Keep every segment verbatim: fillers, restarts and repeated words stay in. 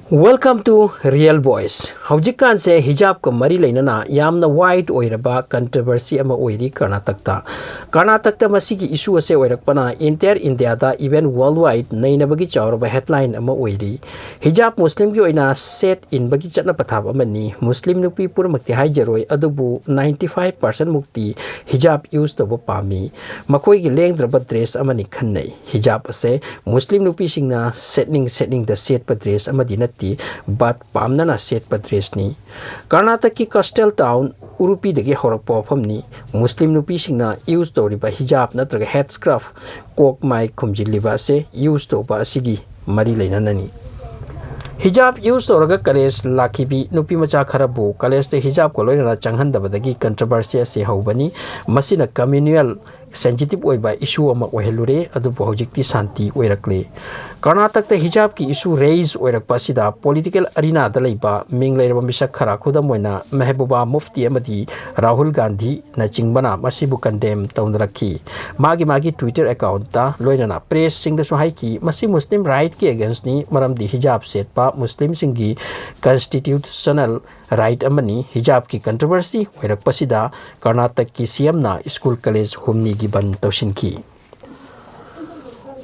Welcome to Real Voice. ꯍꯧꯖꯤꯛꯀꯥꯟꯁꯦ ꯍꯤꯖꯥꯕꯀ ꯃꯔꯤ ꯂꯩꯅꯅ ꯌꯥꯝꯅ ꯋꯥꯏꯗ ꯑꯣꯏꯔꯕ ꯀꯟꯇ꯭ꯔꯣꯚꯔꯁꯤ ꯑꯃ ꯑꯣꯏꯔꯤ ꯀꯔꯅꯥꯇꯛꯇ꯫ ꯀꯔꯅꯥꯇꯛꯇ ꯃꯁꯤꯒꯤ ꯏꯁꯨ ꯑꯁꯦ ꯑꯣꯏꯔꯛꯄꯅ entire India ꯗ, even worldwide, ꯅꯩꯅꯕꯒꯤ ꯆꯥꯎꯔꯕ headline ꯑꯃ ꯑꯣꯏꯔꯤ꯫ ꯍꯤꯖꯥꯕ ꯃꯨꯁꯂꯤꯝꯒꯤ ꯑꯣꯏꯅ ꯁꯦꯠ ꯏꯟꯕꯒꯤ ꯆꯠꯅ ꯄꯊꯥꯞ ꯑꯃꯅꯤ꯫ ꯃꯨꯁꯂꯤꯝ ꯅꯨꯄꯤ ꯄꯨꯝꯅꯃꯛꯇꯤ ꯍꯥꯏꯖꯔꯣꯏ, ꯑꯗꯨꯕꯨ ninety five percent ꯃꯨꯛꯇꯤ ꯍꯤꯖꯥꯕ use ꯇꯧꯕ ꯄꯥꯝꯃꯤ꯫ ꯃꯈꯣꯏꯒꯤ ꯂꯦꯡꯗ꯭ꯔꯕ dress ꯑꯃꯅꯤ ꯈꯟꯅꯩ꯫ ꯍꯤꯖꯥꯕ ꯑꯁꯦ ꯃꯨꯁꯂꯤꯝ ꯅꯨꯄꯤꯁꯤꯡꯅ ꯁꯦꯠꯅꯤꯡ ꯁꯦꯠꯅꯤꯡꯗ ꯁꯦꯠꯄ dress ꯑꯃꯗꯤ ꯅꯠꯇꯦ, but ꯄꯥꯝꯅꯅ ꯁꯦꯠꯄ dress ꯅꯤ꯫ ꯀꯔꯅꯥꯇꯛꯀꯤ coastal town ꯎꯔꯨꯄꯤꯗꯒꯤ ꯍꯧꯔꯛꯄ ꯋꯥꯐꯝꯅꯤ꯫ ꯃꯨꯁꯂꯤꯝ ꯅꯨꯄꯤꯁꯤꯡꯅ use ꯇꯧꯔꯤꯕ ꯍꯤꯖꯥꯕ ꯅꯠꯇ꯭ꯔꯒ head scarf, ꯀꯣꯛ ꯃꯥꯏ ꯈꯨꯝꯖꯤꯜꯂꯤꯕ ꯑꯁꯦ use ꯇꯧꯕ ꯑꯁꯤꯒꯤ ꯃꯔꯤ ꯂꯩꯅꯅꯅꯤ꯫ ꯍꯤꯖꯥꯕ use ꯇꯧꯔꯒ ꯀꯂꯦꯖ ꯂꯥꯛꯈꯤꯕꯤ ꯅꯨꯄꯤ ꯃꯆꯥ ꯈꯔꯕꯨ ꯀꯂꯦꯖꯇ ꯍꯤꯖꯥꯕꯀ ꯂꯣꯏꯅꯅ ꯆꯪꯍꯟꯗꯕꯗꯒꯤ controversy ꯑꯁꯤ ꯍꯧꯕꯅꯤ꯫ ꯃꯁꯤꯅ communal sensitive ꯑꯣꯏꯕ issue ꯑꯃ ꯑꯣꯏꯍꯜꯂꯨꯔꯦ, ꯑꯗꯨꯕꯨ ꯍꯧꯖꯤꯛꯇꯤ ꯁꯥꯟꯇꯤ ꯑꯣꯏꯔꯛꯂꯦ꯫ ꯀꯔꯅꯥꯇꯛꯇ ꯍꯤꯖꯥꯕꯀꯤ issue raise ꯑꯣꯏꯔꯛꯄ ꯑꯁꯤꯗ political arena ꯗ ꯂꯩꯕ ꯃꯤꯡ ꯂꯩꯔꯕ ꯃꯤꯁꯛ ꯈꯔ, ꯈꯨꯗꯝ ꯑꯣꯏꯅ ꯃꯦꯍꯕꯨꯕꯥ ꯃꯨꯐꯇꯤ ꯑꯃꯗꯤ ꯔꯥꯍꯨꯜ ꯒꯥꯟꯙꯤꯅꯆꯤꯡꯕꯅ ꯃꯁꯤꯕꯨ condemn ꯇꯧꯅꯔꯛꯈꯤ꯫ ꯃꯥꯒꯤ ꯃꯥꯒꯤ Twitter account ꯇ ꯂꯣꯏꯅꯅ press ꯁꯤꯡꯗꯁꯨ ꯍꯥꯏꯈꯤ, "ꯃꯁꯤ ꯃꯨꯁꯂꯤꯝ right ꯀꯤ against ꯅꯤ, ꯃꯔꯝꯗꯤ ꯍꯤꯖꯥꯕ ꯁꯦꯠꯄ ꯃꯨꯁꯂꯤꯝꯁꯤꯡꯒꯤ constitutional right ꯑꯃꯅꯤ꯫ ꯍꯤꯖꯥꯕꯀꯤ controversy ꯑꯣꯏꯔꯛꯄꯁꯤꯗ ꯀꯔꯅꯥꯇꯛꯀꯤ C M ꯅ school college ꯍꯨꯝꯅꯤꯒꯤ ꯕꯟ ꯇꯧꯁꯤꯟꯈꯤ"꯫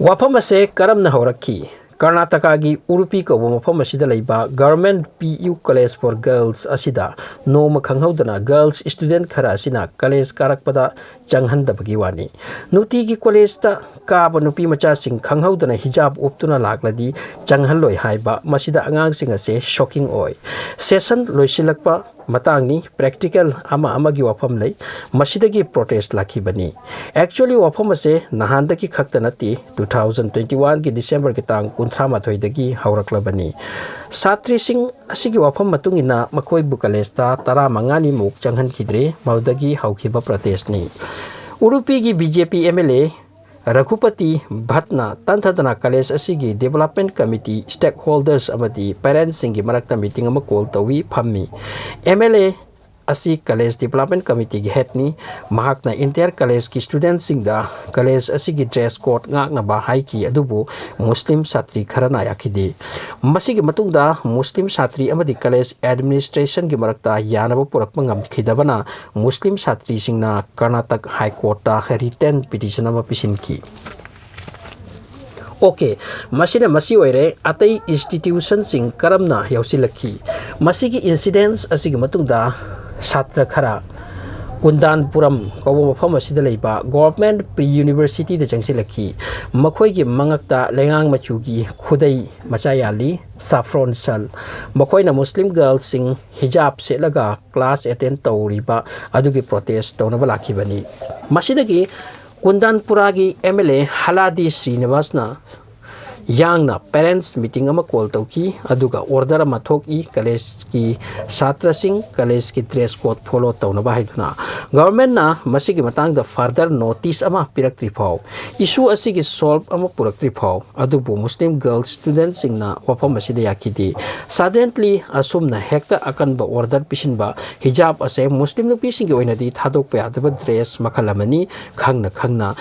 ꯋꯥꯐꯝ ꯑꯁꯦ ꯀꯔꯝꯅ ꯍꯧꯔꯛꯈꯤ? ꯀꯔꯅꯥꯇꯀꯥꯒꯤ ꯎꯔꯨꯄꯤ ꯀꯧꯕ ꯃꯐꯝ ꯑꯁꯤꯗ ꯂꯩꯕ Government P U College for Girls ꯑꯁꯤꯗ ꯅꯣꯡꯃ ꯈꯪꯍꯧꯗꯅ girls student ꯈꯔ ꯑꯁꯤꯅ college ꯀꯥꯔꯛꯄꯗ ꯆꯪꯍꯟꯗꯕꯒꯤ ꯋꯥꯅꯤ꯫ ꯅꯨꯡꯇꯤꯒꯤ college ꯇ ꯀꯥꯕ ꯅꯨꯄꯤ ꯃꯆꯥꯁꯤꯡ ꯈꯪꯍꯧꯗꯅ ꯍꯤꯖꯥꯕ ꯎꯞꯇꯨꯅ ꯂꯥꯛꯂꯗꯤ ꯆꯪꯍꯜꯂꯣꯏ ꯍꯥꯏꯕ ꯃꯁꯤꯗ ꯑꯉꯥꯡꯁꯤꯡ ꯑꯁꯦ shocking ꯑꯣꯏ꯫ Session ꯂꯣꯏꯁꯤꯜꯂꯛꯄ ꯃꯇꯥꯡꯅꯤ, practical ꯑꯃ ꯑꯃꯒꯤ ꯋꯥꯐꯝ ꯂꯩ꯫ ꯃꯁꯤꯗꯒꯤ protest ꯂꯥꯛꯈꯤꯕꯅꯤ꯫ Actually ꯋꯥꯐꯝ ꯑꯁꯦ ꯅꯍꯥꯟꯗꯒꯤ ꯈꯛꯇ ꯅꯠꯇꯦ, two thousand twenty one ꯒꯤ December ꯒꯤ ꯇꯥꯡ ꯀꯨꯟꯊ꯭ꯔꯥ ꯃꯥꯊꯣꯏꯗꯒꯤ ꯍꯧꯔꯛꯂꯕꯅꯤ꯫ ꯁꯥꯇ꯭ꯔꯤꯁꯤꯡ ꯑꯁꯤꯒꯤ ꯋꯥꯐꯝ ꯃꯇꯨꯡ ꯏꯟꯅ ꯃꯈꯣꯏꯕꯨ college ꯇ ꯇꯔꯥꯃꯉꯥꯅꯤꯃꯨꯛ ꯆꯪꯍꯟꯈꯤꯗ꯭ꯔꯦ, ꯃꯗꯨꯗꯒꯤ ꯍꯧꯈꯤꯕ protest ꯅꯤ꯫ ꯎꯔꯨꯄꯤꯒꯤ B J P M L A Raghupati ꯚꯠꯅ ꯇꯟꯊꯗꯅ college ꯑꯁꯤꯒꯤ development committee, stakeholders ꯑꯃꯗꯤ parents ꯁꯤꯡꯒꯤ ꯃꯔꯛꯇ meeting ꯑꯃ call ꯇꯧꯏ, ꯐꯝꯃꯤ꯫ M L A ꯑꯁꯤ ꯀꯣꯂꯦꯖ ꯗꯤꯕꯦꯂꯞꯃꯦꯟ ꯀꯃꯤꯇꯤꯒꯤ ꯍꯦꯗꯅꯤ꯫ ꯃꯍꯥꯛꯅ entire ꯀꯣꯂꯦꯖꯀꯤ ꯁ꯭ꯇꯨꯗꯦꯟꯠꯁꯤꯡꯗ ꯀꯣꯂꯦꯖ ꯑꯁꯤꯒꯤ ꯗ꯭ꯔꯦꯁ ꯀꯣꯗ ꯉꯥꯛꯅꯕ ꯍꯥꯏꯈꯤ, ꯑꯗꯨꯕꯨ ꯃꯨꯁꯂꯤꯝ ꯁꯥꯇ꯭ꯔꯤ ꯈꯔꯅ ꯌꯥꯈꯤꯗꯦ꯫ ꯃꯁꯤꯒꯤ ꯃꯇꯨꯡꯗ ꯃꯨꯁꯂꯤꯝ ꯁꯥꯇ꯭ꯔꯤ ꯑꯃꯗꯤ ꯀꯣꯂꯦꯖ ꯑꯦꯗꯃꯤꯅꯤꯁꯇ꯭ꯔꯦꯁꯟꯒꯤ ꯃꯔꯛꯇ ꯌꯥꯅꯕ ꯄꯨꯔꯛꯄ ꯉꯝꯈꯤꯗꯕꯅ ꯃꯨꯁꯂꯤꯝ ꯁꯥꯇ꯭ꯔꯤꯁꯤꯡꯅ ꯀꯔꯅꯥꯇꯛ ꯍꯥꯏ ꯀꯣꯔꯠꯇ ꯔꯤꯇꯟ ꯄꯤꯇꯤꯁꯟ ꯑꯃ ꯄꯤꯁꯤꯟꯈꯤ꯫ ꯑꯣꯀꯦ, ꯃꯁꯤꯅ ꯃꯁꯤ ꯑꯣꯏꯔꯦ꯫ ꯑꯇꯩ ꯏꯟꯁꯇꯤꯇ꯭ꯌꯨꯁꯟꯁꯤꯡ ꯀꯔꯝꯅ ꯌꯥꯎꯁꯤꯜꯂꯛꯈꯤ? ꯃꯁꯤꯒꯤ ꯏꯟꯁꯤꯗꯦꯟꯁ ꯑꯁꯤꯒꯤ ꯃꯇꯨꯡꯗ ꯁꯥꯇ꯭ꯔ ꯈꯔ ꯀꯨꯟꯗꯥꯟꯄꯨꯔꯝ ꯀꯧꯕ ꯃꯐꯝ ꯑꯁꯤꯗ ꯂꯩꯕ ꯒꯣꯚꯔꯟꯃꯦꯟꯠ ꯄ꯭ꯔꯤ ꯌꯨꯅꯤꯚꯔꯁꯤꯇꯤꯗ ꯆꯪꯁꯤꯜꯂꯛꯈꯤ꯫ ꯃꯈꯣꯏꯒꯤ ꯃꯉꯛꯇ ꯂꯩꯉꯥꯡ ꯃꯆꯨꯒꯤ ꯈꯨꯗꯩ ꯃꯆꯥ ꯌꯥꯜꯂꯤ, ꯁꯥꯐ꯭ꯔꯣꯟ ꯁꯥꯜ꯫ ꯃꯈꯣꯏꯅ ꯃꯨꯁꯂꯤꯝ ꯒꯔꯜꯁꯤꯡ ꯍꯤꯖꯥꯕ ꯁꯦꯠꯂꯒ ꯀ꯭ꯂꯥꯁ ꯑꯦꯇꯦꯟ ꯇꯧꯔꯤꯕ ꯑꯗꯨꯒꯤ ꯄ꯭ꯔꯣꯇꯦꯁ ꯇꯧꯅꯕ ꯂꯥꯛꯈꯤꯕꯅꯤ꯫ ꯃꯁꯤꯗꯒꯤ ꯀꯨꯟꯗꯥꯟꯄꯨꯔꯥꯒꯤ ꯑꯦꯝ ꯑꯦꯜ ꯑꯦ ꯍꯂꯥꯗꯤ ꯁ꯭ꯔꯤꯅꯤꯕꯥꯁꯅ ꯌꯥꯡꯅ ꯄꯦꯔꯦꯟꯠꯁ ꯃꯤꯇꯤꯡ ꯑꯃ ꯀꯣꯜ ꯇꯧꯈꯤ, ꯑꯗꯨꯒ ꯑꯣꯔꯗꯔ ꯑꯃ ꯊꯣꯛꯏ, ꯀꯣꯂꯦꯖꯀꯤ ꯁꯥꯇ꯭ꯔꯁꯤꯡ ꯀꯣꯂꯦꯖꯀꯤ ꯗ꯭ꯔꯦꯁ ꯀꯣꯗ ꯐꯣꯂꯣ ꯇꯧꯅꯕ ꯍꯥꯏꯗꯨꯅ꯫ ꯒꯚꯔꯟꯃꯦꯟꯠꯅ ꯃꯁꯤꯒꯤ ꯃꯇꯥꯡꯗ ꯐꯔꯗꯔ ꯅꯣꯇꯤꯁ ꯑꯃ ꯄꯤꯔꯛꯇ꯭ꯔꯤ ꯐꯥꯎ, ꯏꯁꯨ ꯑꯁꯤꯒꯤ ꯁꯣꯜꯕ ꯑꯃ ꯄꯨꯔꯛꯇ꯭ꯔꯤ ꯐꯥꯎ, ꯑꯗꯨꯕꯨ ꯃꯨꯁꯂꯤꯝ ꯒꯔꯜꯁ ꯁ꯭ꯇꯨꯗꯦꯟꯠꯁꯤꯡꯅ ꯋꯥꯐꯝ ꯑꯁꯤꯗ ꯌꯥꯈꯤꯗꯦ꯫ ꯁꯗꯦꯟꯂꯤ ꯑꯁꯨꯝꯅ ꯍꯦꯛꯇ ꯑꯀꯟꯕ ꯑꯣꯔꯗꯔ ꯄꯤꯁꯤꯟꯕ, ꯍꯤꯖꯥꯕ ꯑꯁꯦ ꯃꯨꯁꯂꯤꯝ ꯅꯨꯄꯤꯁꯤꯡꯒꯤ ꯑꯣꯏꯅꯗꯤ ꯊꯥꯗꯣꯛꯄ ꯌꯥꯗꯕ ꯗ꯭ꯔꯦꯁ ꯃꯈꯜ ꯑꯃꯅꯤ, ꯈꯪꯅ ꯈꯪꯅ꯫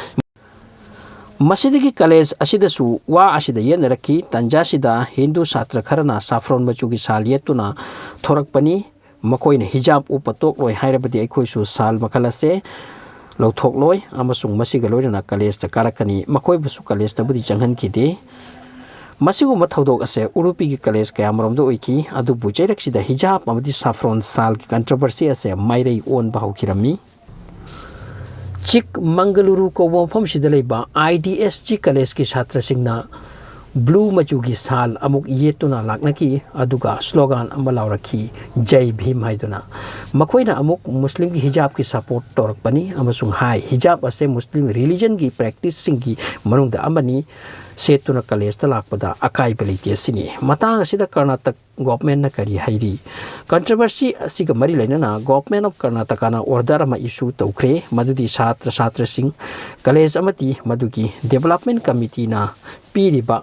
ꯃꯁꯤꯗꯒꯤ ꯀꯣꯂꯦꯖ ꯑꯁꯤꯗꯁꯨ ꯋꯥ ꯑꯁꯤꯗ ꯌꯦꯠꯅꯔꯛꯈꯤ꯫ ꯇꯟꯖꯥꯁꯤꯗ ꯍꯤꯟꯗꯨ ꯁꯥꯇ꯭ꯔ ꯈꯔꯅ ꯁꯥꯐ꯭ꯔꯣꯟ ꯃꯆꯨꯒꯤ ꯁꯥꯜ ꯌꯦꯠꯇꯨꯅ ꯊꯣꯔꯛꯄꯅꯤ꯫ ꯃꯈꯣꯏꯅ ꯍꯤꯖꯥꯕ ꯎꯞꯄ ꯇꯣꯛꯂꯣꯏ ꯍꯥꯏꯔꯕꯗꯤ ꯑꯩꯈꯣꯏꯁꯨ ꯁꯥꯜ ꯃꯈꯜ ꯑꯁꯦ ꯂꯧꯊꯣꯛꯂꯣꯏ ꯑꯃꯁꯨꯡ ꯃꯁꯤꯒ ꯂꯣꯏꯅꯅ ꯀꯣꯂꯦꯖꯇ ꯀꯥꯔꯛꯀꯅꯤ꯫ ꯃꯈꯣꯏꯕꯨꯁꯨ ꯀꯣꯂꯦꯖꯇꯕꯨꯗꯤ ꯆꯪꯍꯟꯈꯤꯗꯦ꯫ ꯃꯁꯤꯒꯨꯝꯕ ꯊꯧꯗꯣꯛ ꯑꯁꯦ ꯎꯔꯨꯄꯤꯒꯤ ꯀꯣꯂꯦꯖ ꯀꯌꯥꯃꯔꯣꯝꯗ ꯑꯣꯏꯈꯤ, ꯑꯗꯨꯕꯨ ꯆꯩꯔꯛꯁꯤꯗ ꯍꯤꯖꯥꯕ ꯑꯃꯗꯤ ꯁꯥꯐ꯭ꯔꯣꯟ ꯁꯥꯜꯒꯤ ꯀꯟꯇ꯭ꯔꯣꯚꯔꯁꯤ ꯑꯁꯦ ꯃꯥꯏꯔꯩ ꯑꯣꯟꯕ ꯍꯧꯈꯤꯔꯝꯃꯤ꯫ ꯆꯤꯛ ꯃꯪꯒꯂꯨꯔꯨ ꯀꯧꯕ ꯃꯐꯝꯁꯤꯗ ꯂꯩꯕ ꯑꯥꯏ ꯗꯤ ꯑꯦꯁ ꯖꯤ ꯀꯣꯂꯦꯖꯀꯤ ꯁꯥꯇ꯭ꯔꯁꯤꯡꯅ ꯕ꯭ꯂꯨ ꯃꯆꯨꯒꯤ ꯁꯥꯜ ꯑꯃꯨꯛ ꯌꯦꯠꯇꯨꯅ ꯂꯥꯛꯅꯈꯤ, ꯑꯗꯨꯒ ꯁ꯭ꯂꯣꯒꯥꯟ ꯑꯃ ꯂꯥꯎꯔꯛꯈꯤ, "ꯖꯩ ꯚꯤꯝ" ꯍꯥꯏꯗꯨꯅ꯫ ꯃꯈꯣꯏꯅ ꯑꯃꯨꯛ ꯃꯨꯁꯂꯤꯝꯒꯤ ꯍꯤꯖꯥꯕꯀꯤ ꯁꯄꯣꯔꯠ ꯇꯧꯔꯛꯄꯅꯤ ꯑꯃꯁꯨꯡ ꯍꯥꯏ, "ꯍꯤꯖꯥꯕ ꯑꯁꯦ ꯃꯨꯁꯂꯤꯝ ꯔꯤꯂꯤꯖꯟꯒꯤ ꯄ꯭ꯔꯦꯛꯇꯤꯁꯁꯤꯡꯒꯤ ꯃꯅꯨꯡꯗ ꯑꯃꯅꯤ, ꯁꯦꯠꯇꯨꯅ ꯀꯣꯂꯦꯖꯇ ꯂꯥꯛꯄꯗ ꯑꯀꯥꯏꯕ ꯂꯩꯇꯦ" ꯁꯤꯅꯤ꯫ ꯃꯇꯥꯡ ꯑꯁꯤꯗ ꯀꯔꯅꯥꯇꯛ ꯒꯣꯚꯔꯟꯃꯦꯟꯠꯅ ꯀꯔꯤ ꯍꯥꯏꯔꯤ? ꯀꯟꯇ꯭ꯔꯣꯚꯔꯁꯤ ꯑꯁꯤꯒ ꯃꯔꯤ ꯂꯩꯅꯅ ꯒꯣꯚꯔꯟꯃꯦꯟꯠ ꯑꯣꯐ ꯀꯔꯅꯥꯇꯀꯥꯅ ꯑꯣꯔꯗꯔ ꯑꯃ ꯏꯁꯨ ꯇꯧꯈ꯭ꯔꯦ, ꯃꯗꯨꯗꯤ ꯁꯥꯇ꯭ꯔ ꯁꯥꯇ꯭ꯔꯁꯤꯡ, ꯀꯣꯂꯦꯖ ꯑꯃꯗꯤ ꯃꯗꯨꯒꯤ ꯗꯤꯕꯦꯂꯞꯃꯦꯟꯠ ꯀꯃꯤꯇꯤꯅ ꯄꯤꯔꯤꯕ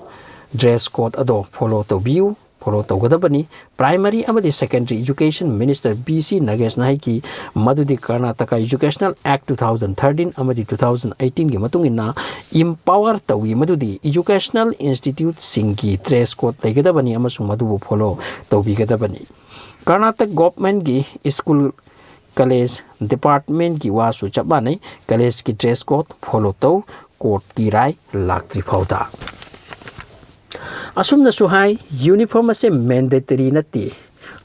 ꯗ꯭ꯔꯦꯁ ꯀꯣꯗ ꯑꯗꯣ ꯐꯣꯂꯣ ꯇꯧꯕꯤꯌꯨ꯫ ꯐꯣꯂꯣ ꯇꯧꯒꯗꯕꯅꯤ꯫ ꯄ꯭ꯔꯥꯏꯃꯔꯤ ꯑꯃꯗꯤ secondary education minister B C ꯅꯥꯒꯦꯁꯅ ꯍꯥꯏꯈꯤ, ꯃꯗꯨꯗꯤ Karnataka educational act two thousand thirteen ꯑꯃꯗꯤ ꯇꯨ ꯊꯥꯎꯖꯟ ꯑꯩꯠꯇꯤꯟꯒꯤ ꯃꯇꯨꯡ ꯏꯟꯅ ꯏꯝꯄꯥꯋꯔ ꯇꯧꯏ, ꯃꯗꯨꯗꯤ ꯏꯖꯨꯀꯦꯁꯅꯦꯜ ꯏꯟꯁꯇꯤꯇ꯭ꯌꯨꯠꯁꯤꯡꯒꯤ ꯗ꯭ꯔꯦꯁ ꯀꯣꯗ ꯂꯩꯒꯗꯕꯅꯤ ꯑꯃꯁꯨꯡ ꯃꯗꯨꯕꯨ ꯐꯣꯂꯣ ꯇꯧꯕꯤꯒꯗꯕꯅꯤ꯫ ꯀꯔꯅꯥꯇꯛ ꯒꯣꯚꯔꯟꯃꯦꯟꯠꯀꯤ ꯁ꯭ꯀꯨꯜ, ꯀꯣꯂꯦꯖ, ꯗꯤꯄꯥꯔꯠꯃꯦꯟꯠꯀꯤ ꯋꯥꯁꯨ ꯆꯞ ꯃꯥꯟꯅꯩ꯫ ꯀꯣꯂꯦꯖꯀꯤ ꯗ꯭ꯔꯦꯁ ꯀꯣꯗ ꯐꯣꯂꯣ ꯇꯧ, ꯀꯣꯔꯠꯀꯤ ꯔꯥꯏ ꯂꯥꯛꯇ꯭ꯔꯤ ꯐꯥꯎꯗ꯫ ꯑꯁꯨꯝꯅꯁꯨ ꯍꯥꯏ, ꯌꯨꯅꯤꯐꯣꯔꯝ ꯑꯁꯦ ꯃꯦꯟꯗꯦꯇꯔꯤ ꯅꯠꯇꯦ꯫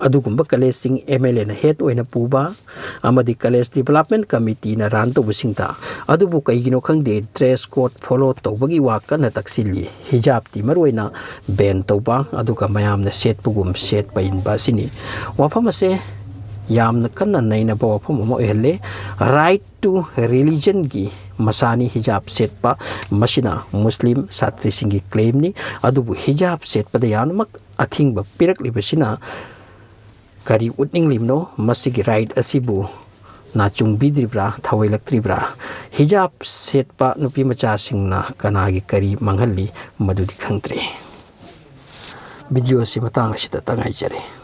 ꯑꯗꯨꯒꯨꯝꯕ ꯀꯣꯂꯦꯖꯁꯤꯡ ꯑꯦꯝ ꯑꯦꯜ ꯑꯦꯅ ꯍꯦꯗ ꯑꯣꯏꯅ ꯄꯨꯕ ꯑꯃꯗꯤ ꯀꯣꯂꯦꯖ ꯗꯤꯕꯦꯂꯞꯃꯦꯟꯠ ꯀꯃꯤꯇꯤꯅ ꯔꯟ ꯇꯧꯕꯁꯤꯡꯗ, ꯑꯗꯨꯕꯨ ꯀꯩꯒꯤꯅꯣ ꯈꯪꯗꯦ, ꯗ꯭ꯔꯦꯁ ꯀꯣꯗ ꯐꯣꯂꯣ ꯇꯧꯕꯒꯤ ꯋꯥ ꯀꯟꯅ ꯇꯛꯁꯤꯜꯂꯤ꯫ ꯍꯤꯖꯥꯕꯇꯤ ꯃꯔꯨꯑꯣꯏꯅ ꯕꯦꯟ ꯇꯧꯕ, ꯑꯗꯨꯒ ꯃꯌꯥꯝꯅ ꯁꯦꯠꯄꯒꯨꯝ ꯁꯦꯠꯄ ꯏꯟꯕ ꯑꯁꯤꯅꯤ꯫ ꯋꯥꯐꯝ ꯑꯁꯦ ꯌꯥꯝꯅ ꯀꯟꯅ ꯅꯩꯅꯕ ꯋꯥꯐꯝ ꯑꯃ ꯑꯣꯏꯍꯜꯂꯦ꯫ ꯔꯥꯏꯠ ꯇꯨ ꯔꯤꯂꯤꯖꯟꯒꯤ ꯃꯁꯥꯅꯤ ꯍꯤꯖꯥꯕ ꯁꯦꯠꯄ, ꯃꯁꯤꯅ ꯃꯨꯁꯂꯤꯝ ꯁꯥꯇ꯭ꯔꯤꯁꯤꯡꯒꯤ ꯀ꯭ꯂꯦꯝꯅꯤ꯫ ꯑꯗꯨꯕꯨ ꯍꯤꯖꯥꯕ ꯁꯦꯠꯄꯗ ꯌꯥꯝꯅꯃꯛ ꯑꯊꯤꯡꯕ ꯄꯤꯔꯛꯂꯤꯕꯁꯤꯅ ꯀꯔꯤ ꯎꯠꯅꯤꯡꯂꯤꯕꯅꯣ? ꯃꯁꯤꯒꯤ ꯔꯥꯏꯠ ꯑꯁꯤꯕꯨ ꯅꯥꯆꯨꯡꯕꯤꯗ꯭ꯔꯤꯕ꯭ꯔꯥ, ꯊꯑꯣꯏꯂꯛꯇ꯭ꯔꯤꯕ꯭ꯔꯥ? ꯍꯤꯖꯥꯕ ꯁꯦꯠꯄ ꯅꯨꯄꯤ ꯃꯆꯥꯁꯤꯡꯅ ꯀꯅꯥꯒꯤ ꯀꯔꯤ ꯃꯥꯡꯍꯜꯂꯤ, ꯃꯗꯨꯗꯤ ꯈꯪꯗ꯭ꯔꯦ꯫ ꯚꯤꯗꯤꯑꯣ ꯑꯁꯤ ꯃꯇꯥꯡ ꯑꯁꯤꯗ ꯇꯉꯥꯏꯖꯔꯦ꯫